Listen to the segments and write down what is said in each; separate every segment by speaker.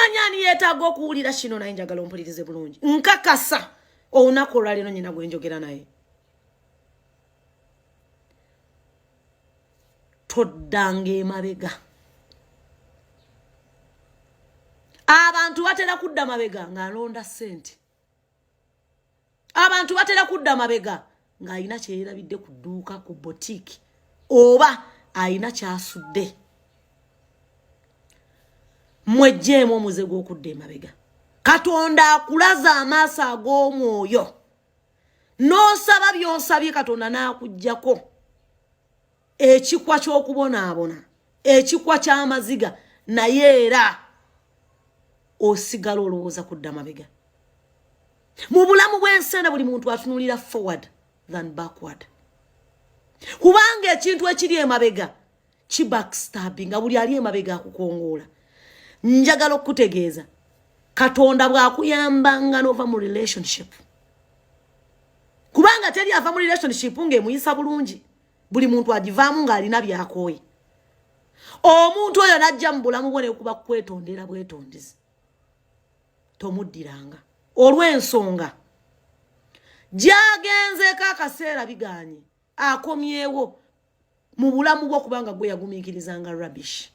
Speaker 1: Simanyi ani yeetaaga okuwulira kino, naye njagala ompulirize bulungi. Nkakasa olunaku olwaleero nyina gwe njogera naye. Toddanga emabega. Abantu batera kudda mabega ng'alonda ssente. Abantu batera kudda mabega ng'alina kyeyerabidde ku dduuka, ku botiiki, oba alina kyasudde. Mwejjeemu omuze gw'okudda emabega. Katonda akulaza amaaso ag'omwoyo n'osaba by'osabye, Katonda n'akuggyako ekikwa ky'okubonaabona, ekikwa ky'amaziga, naye era osigala olowooza kudda mabega. Mu bulamu bw'ensi eno buli muntu atunuulira forward than backward, kubanga ekintu ekiri emabega kibackstabbinga. Buli ali emabega akukongoola. Njagala okukutegeeza, Katonda bw'akuyambanga n'ova mu relationship, kubanga teri ava mu relationship ng'emuyisa bulungi, buli muntu agivaamu ng'alina byakooye. Omuntu oyo n'ajja mu bulamu bwo nekuba kwetondera bwetondezi, tomuddiranga, olw'ensonga gyagenzeeko akaseera biganye, akomyewo mu bulamu bwo, kubanga gwe yagumiikirizanga rubbish.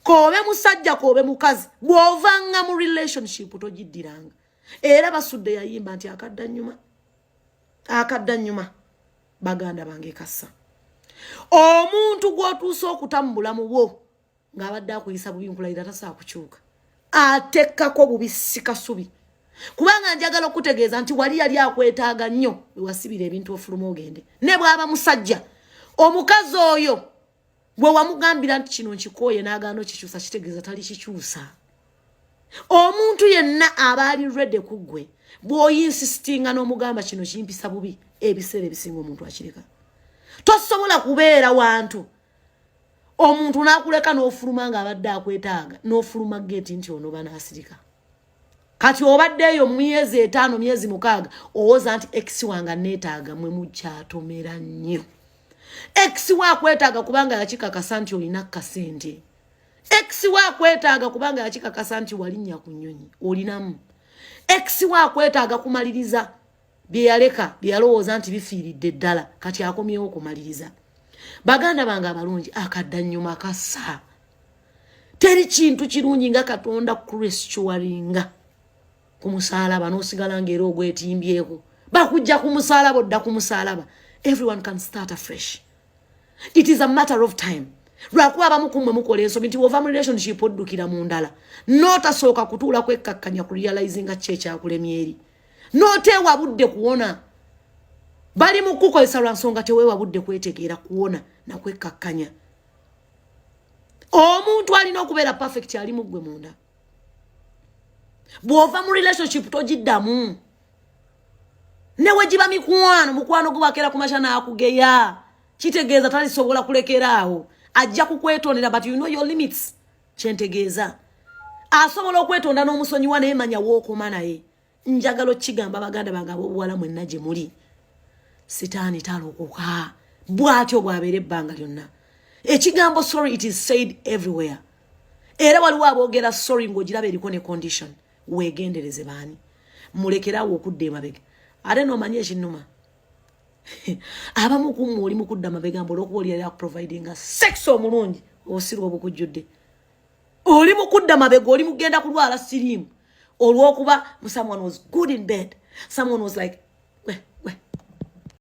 Speaker 1: Koobe musajja, koobe mukazi, bw'ovanga mu relationship togiddiranga. Era Basudde yayimba nti akadda nnyuma, akadda nnyuma. Baganda bange, kassa omuntu gw'otuuse okuta mu bulamu bwo ng'abadde akuyisa bubi, nkulayira tasaa kukyuka, atekkako bubi sikasubi. Kubanga njagala okutegeeza nti wali yali akwetaaga nnyo, wewasibira ebintu ofuluma ogende. Ne bw'aba musajja, omukazi oyo bwe wamugambira nti kino nkikooye n'agaana okikyusa, kitegeeza tali kikyusa. Omuntu yenna aba ali ready ku ggwe, bw'oyinsisitinga n'omugamba kino kimpisa bubi, ebiseera ebisinga omuntu akireka. Tosobola kubeera wantu omuntu n'akuleka n'ofuluma ng'abadde akwetaaga, n'ofuluma geeti nti onoba n'asirika. Kati obadde eyo myezi 5, myezi 6, owoza nti ex wange neetaaga. Mwe mukyatomera nnyo. Ex we akwetaaga kubanga yakikakasa nti olina kasente. Ex we akwetaaga kubanga yakikakasa nti walinnya ku nnyonyi, olinamu. Ex we akwetaaga kumaliriza bye yaleka, bye yalowooza nti bifiiridde ddala, kati akomyewo kumaliriza. Baganda bange abalungi, akadda nnyuma kassa. Teri kintu kirungi nga Katonda kurestoringa ku musaalaba n'osigala ngaera ogwetimbyeko. Bakujja ku musaalaba, odda ku musaalaba. Everyone can start afresh, it is a matter of time. Lwakuba abamu kummwe mukola ensobi nti wova mu relationship oddukira mu ndala, n'otasooka kutuula kwekkakkanya ku realizinga ki ekyakulemya eri, n'oteewa budde kuwona. Bali mu kukozesa lwa nsonga teweewa budde kwetegeera, kuwona nakwekkakkanya. Omuntu alina okubeera perfect ali mu ggwe munda. Bw'ova mu relationship togiddamu, newe giba mikwano. Mukwano gubakera ku makya n'akugeya, kitegeeza talisobola kulekeraawo, ajja kukwetondera, but you know your limits. Kyentegeeza, asobola okwetonda n'omusonyiwa, naye manya wookoma. Naye njagala okigamba baganda bange ab'obuwala mwenna gye muli, sitaani talokoka, bw'atyo bw'abeera ebbanga lyonna. Ekigambo sorry, it is said everywhere. Era waliwo aboogera sorry ng'ogiraba eriko ne condition. Weegendereze baani, mulekerawo okudda emabega. Ate n'omanyi ekinnuma, abamu kummwe oli mukudda mabega mbu olwokuba oli yali akuprovidinga sex omulungi, obusirwa obukujjudde. Oli mukudda mabega, oli mugenda kulwala siriimu olwokuba someone was good in bed, someone was like.